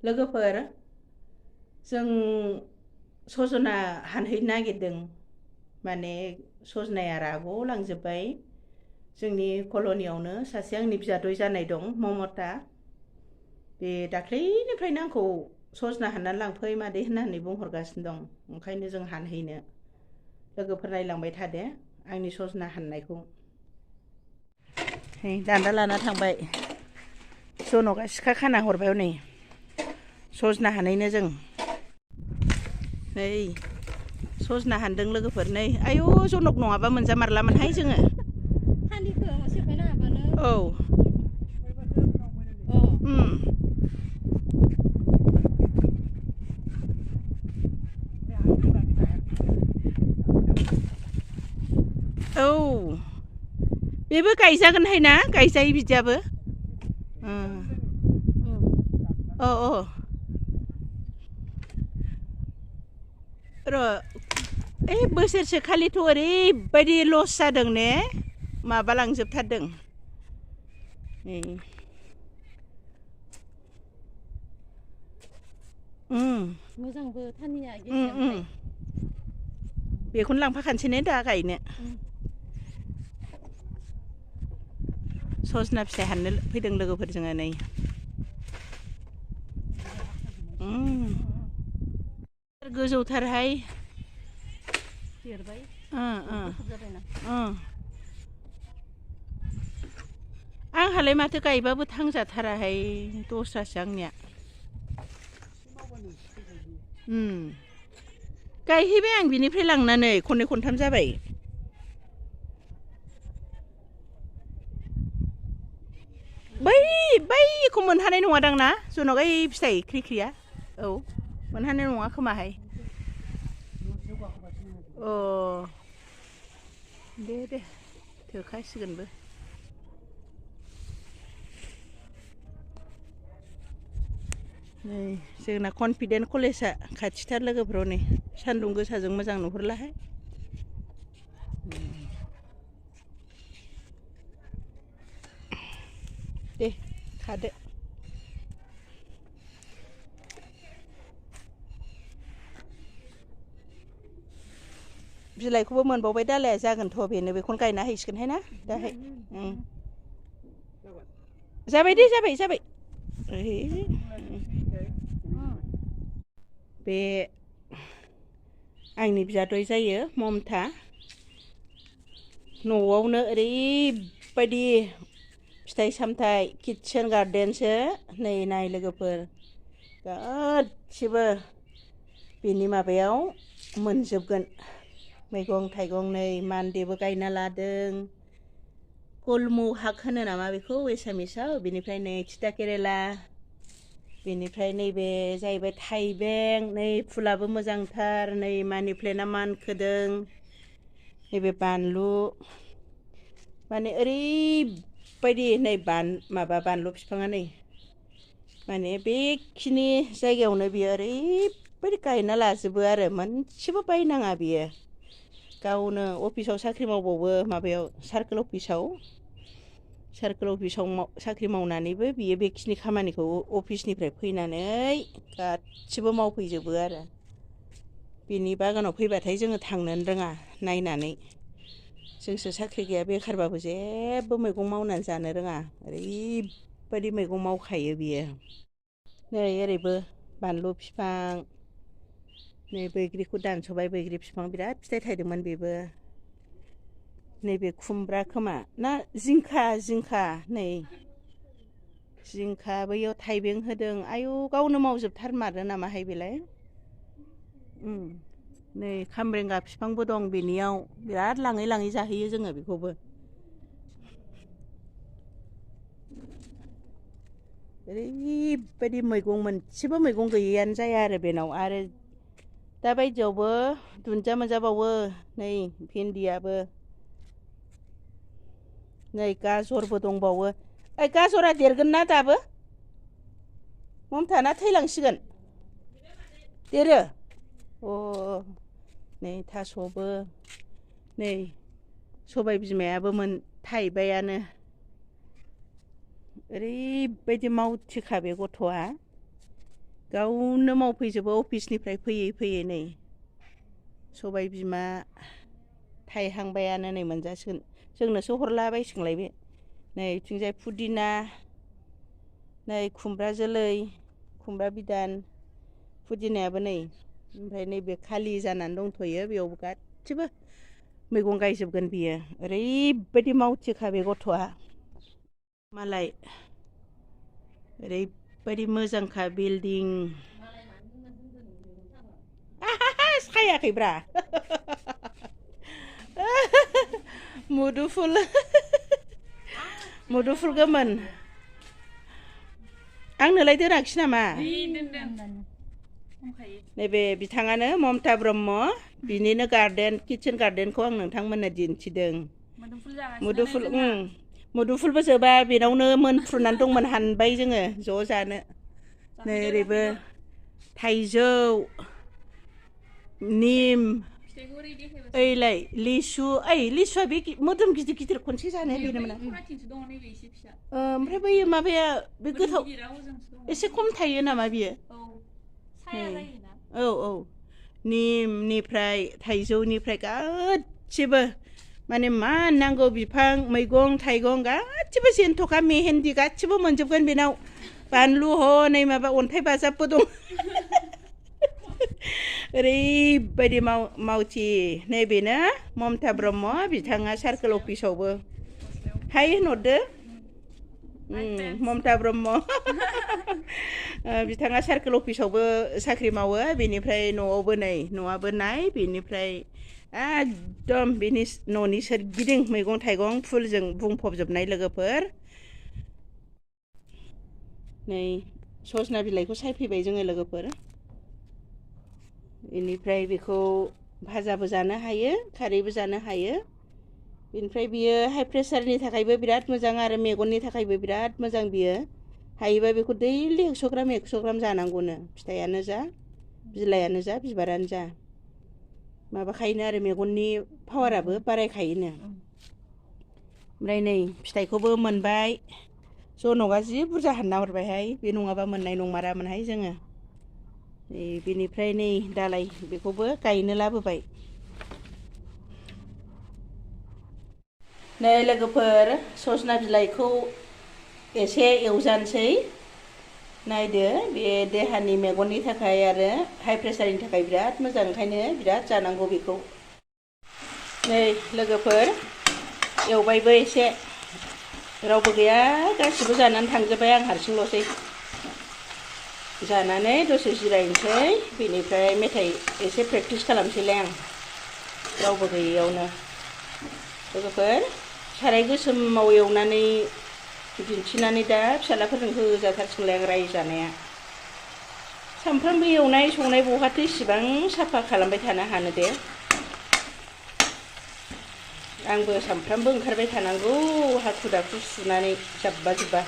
लोगोफोर जों सजना हानहैनो नागिरदों माने सजनाया राग'लांजोब्बाय जोंनि कल'नियावनो सासे आंनि बियादै जानाय दं ममता बे दाख्लैनिफ्रायनो आंखौ सजना हाननानै लांफै मादै होननानै बुंहरगासिनो दं ओंखायनो जों हानहैनो लोगोफोर नायलांबाय थादो आंनि सजना हाननायखौ दान्दा लाना थांबाय जनकआ सिखा खाना हरबाय हनै सजना हानैनो जों नै सजना हानदों लोगोफोर नै आयु जनक नङाबा मोनजामारलामोनहाय जोङो औ औ बेबो गायजागोनहाय ना गायजायो बिदियाबो औ औ र' बोसोरसे खालिथ' ओरैबायदि लस जादों ने माबालांजोबथारदों मोजांबो थानिया गेसेंखाय बेखौनो लांफाखानोसै ने दा गायनो सजना फिथाइ हाननो फैदों लोगोफोर जोङो नै गोजौथारहाय देरबाय आंहालाय माथो गायबाबो थांजाथाराहाय दस्रासो आंनिया गायहैबाय आं बिनिफ्राय लांनानै खननै खनथाम जाबाय बैखौ मोनहानाय नङादां ना जनक ओइ फिथाइ ख्रिख्रिया औ मोनहानाय नङा खोमाहाय अ दे थोखासिगोनबो नै जोंना कनफिडेन्ट कलेजआ खाथिथार लोगोफोराव नै सान्दुं गोसाजों मोजां नुहुरलाहाय दे खादो बिलाइखौबो मोनबावबाय दालाया जागोनथ' बेनो बेखौनो गायना हैसिगोनहाय ना दाहाय जाबाय दे जाबाय बे आंनि बियादै जायो ममता न'आवनो ओरैबायदि फिथाइ सामथाइ किटचेन गार्डेनसो नै नाय लोगोफोर गासिबो बेनि माबायाव मोनजोबगोन मैगं थाइगं नै मान्देबो गायना लादों कलमु हाग होनो नामा बेखौ एसामिसाव बेनिफ्राय नै थिथा केरेला बेनिफ्राय नैबे जाहैबाय थाइबें नै फुलाबो मोजांथार नै मानि प्लेन्टआ मानखोदों नैबे बानलु माने ओरैबायदि नै बानलु बिफाङा नै माने बेखिनि जायगायावनो बियो ओरैबायदि गायना लाजोबो आरो मोनसेबो बायनाङा बियो गावनो अफिसाव साख्रि मावबावो माबायाव सार्कोल अफिसाव साख्रि मावनानैबो बियो बेखिनि खामानिखौ अफिसनिफ्राय फैनानै गासिबो मावफैजोबो आरो बिनि बागानाव फैबाथाय जोङो थांनोनो रोङा नायनानै जोंसो साख्रि गैया बेखारबाबो जेबो मैगं मावनानै जानो रोङा ओरैबायदि मैगं मावखायो बियो नै ओरैबो बानलु बिफां नै बैग्रिखौ दानस'बाय बैग्रि बिफां बिराद फिथाइ थायदोंमोन बेबो नैबे खुमब्रा खोमा ना जिंखा नै जिंखा बैयाव थाइबें होदों आयु गावनो मावजोबथारमारो नामाहाय बेलाय नै खामब्रेंगा बिफांबो दं बेनियाव बिराद लाङै जाहैयो जोङो बेखौबो ओरैबायदि मैगं मोनसेबो मैगं गैयैयानो जाया आरो बेनाव आरो दा बायदियावबो दुन्दिया मोनजाबावो नै भिन्दियाबो नै गाजरबो दंबावो ओइ गाजरा देरगोन ना दाबो ममता ना थैलांसिगोन देरो अ नै थास'बो नै सबाय बिमायाबो थाइबायानो ओरैबायदि मावथिखा बे गथ'आ गावनो मावफैजोबो अफिसनिफ्राय फैयै नै सबाय बिमा थाइहांबायानो नै मोनजासिगोन जोंनोसो हरलाबायसिगोनलाय बे नै बिथिंजाय पुदिना नै खुमब्रा जोलै खुमब्रा बिदान पुदिनायाबो नै ओमफ्राय नैबे खालि जानानै दंथ'यो बेयावबो गासिबो मैगं गायजोबगोन बियो ओरैबायदि मावथिखा बे गथ'आ मालाय ओरैबायदि मोजांखा बिल्डिं सायाखैब्रा मुदुफुल गोमोन आंनोलाय दोनाखिसै नामा नैबे बिथाङानो ममता ब्रह्म बिनिनो गार्डेन किटचेन गार्डेनखौ आं नोंथांमोननो दिन्थिदों मुदुफुलबो जोबा बेनावनो मोनफ्रुनानै दंमोन हानबाय जोङो ज' जानो नै ओरैबो थाइजौ निम ओइलाय लिसु लिसुआ बे मोदोम गिदिर गिदिर खनसे जानाया बेनोमोन ओमफ्राय बै माबाया बे गोथाव एसे खम थायो नामा बियो औ निमनिफ्राय थाइजौनिफ्राय गासिबो माने मा नांगौ बिफां मैगं थाइगं गासिबो जेनथ'खा मेहेन्दि गासिबो मोनजोबगोन बेनाव बानलु हनै माबा अन्थाइ बाजाबबो दं ओरैबायदि मावथि नैबेनो ममता ब्रह्म बिथाङा सार्कोल अफिसावबो हाय होनहरदो ममता ब्रह्म बिथाङा सार्कोल अफिसावबो साख्रि मावो बेनिफ्राय न'आवबो नै न'आबो नाय बेनिफ्राय एकदम बेनि न'नि सोरगिदिं मैगं थाइगं फुलजों बुंफबजोबनाय लोगोफोर नै सजना बिलाइखौ सायफैबाय जोङो लोगोफोर बेनिफ्राय बेखौ भाजाबो जानो हायो खारैबो जानो हायो बेनिफ्राय बियो हाइ प्रेसारनि थाखायबो बिराद मोजां आरो मेगननि थाखायबो बिराद मोजां बियो हायोबा बेखौ दैलि 100 ग्राम जानांगौनो फिथाइयानो जा बिलाइयानो जा बिबारानो जा माबाखायोनो आरो मेगननि पावाराबो बारायखायोनो ओमफ्राय नै फिथाइखौबो मोनबाय जनकआ जि बुरजा हानना हरबायहाय बे नङाबा मोननाय नंमारामोनहाय जोङो बेनिफ्राय नै दालाय बेखौबो गायनो लाबोबाय नै लोगोफोर सजना बिलाइखौ एसे एवजानोसै नायदो बे देहानि मेगननि थाखाय आरो हाइ प्रेसारनि थाखाय बिराद मोजां ओंखायनो बिराद जानांगौ बेखौ नै लोगोफोर एवबायबो एसे रावबो गैया गासिबो जानानै थांजोब्बाय आं हारसिंल'सै जानानै दसे जिरायनोसै बेनिफ्राय मेथाइ एसे प्रेक्टिस खालामसैलाय आं रावबो गैयैयावनो लोगोफोर साराय गोसोमाव एवनानै दिन्थिनानै दा फिसालाफोरजों होजाथारसिगोनलाय आं रायजो जानाया सामफ्रामबो एवनाय संनाय बहाथो इसिबां साफा खालामबाय थानो हानो दे आंबो सामफ्रामबो ओंखारबाय थानांगौ हाखु दाखु सुनानै जाब्बा जुब्बा